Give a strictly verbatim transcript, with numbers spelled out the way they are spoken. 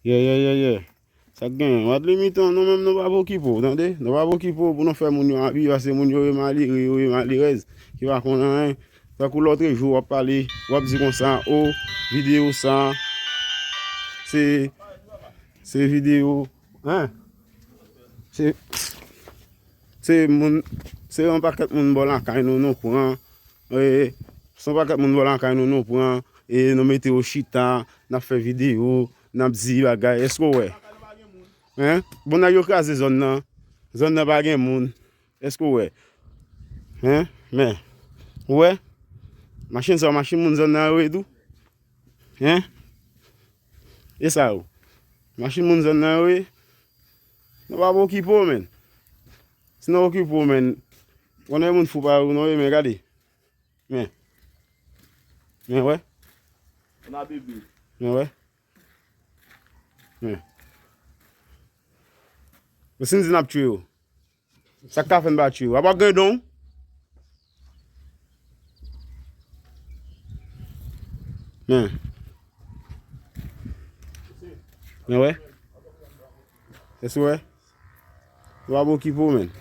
Yeah, yeah, yeah, yeah. Sa k genyen? Wadley Mitan, nou menm nou pa okipe w, tande? Nou pa okipe w pou nou fè moun yo abi, paske moun yo ye malere, yo ye malerèz, ki pa konn anyen. Tankou lòtrejou, w ap pale, w ap di konsa, o, videyo sa, se, se videyo, hein? Se, se moun, se yon pakèt moun bò lakay nou, nou pran, e, se yon pakèt moun bò lakay nou, nou pran, e nou mete yo chita, n ap fè videyo, n ap di bagay, èske w wè? Hein? Bon, nèg yo kraze zòn nan, zòn nan pa gen moun, èske w wè? Hein? Men, ou wè? Machin sa, machin moun zòn nan yo ye tou? Hein? E sa yo? Machin moun zòn nan yo ye? Nou pa okipe w, menn. Si nou okipe w, menn, konnen moun fou pa yo, non, men gade. Men. Men, wè. N a bebe. Men, wè. Men. Yo, si n di n ap tchwe yo, sa k ka fè n pa tchwe yo? Apa grandon? Men. Men, wè. Èske w wè? Yo ap okipe w, menn.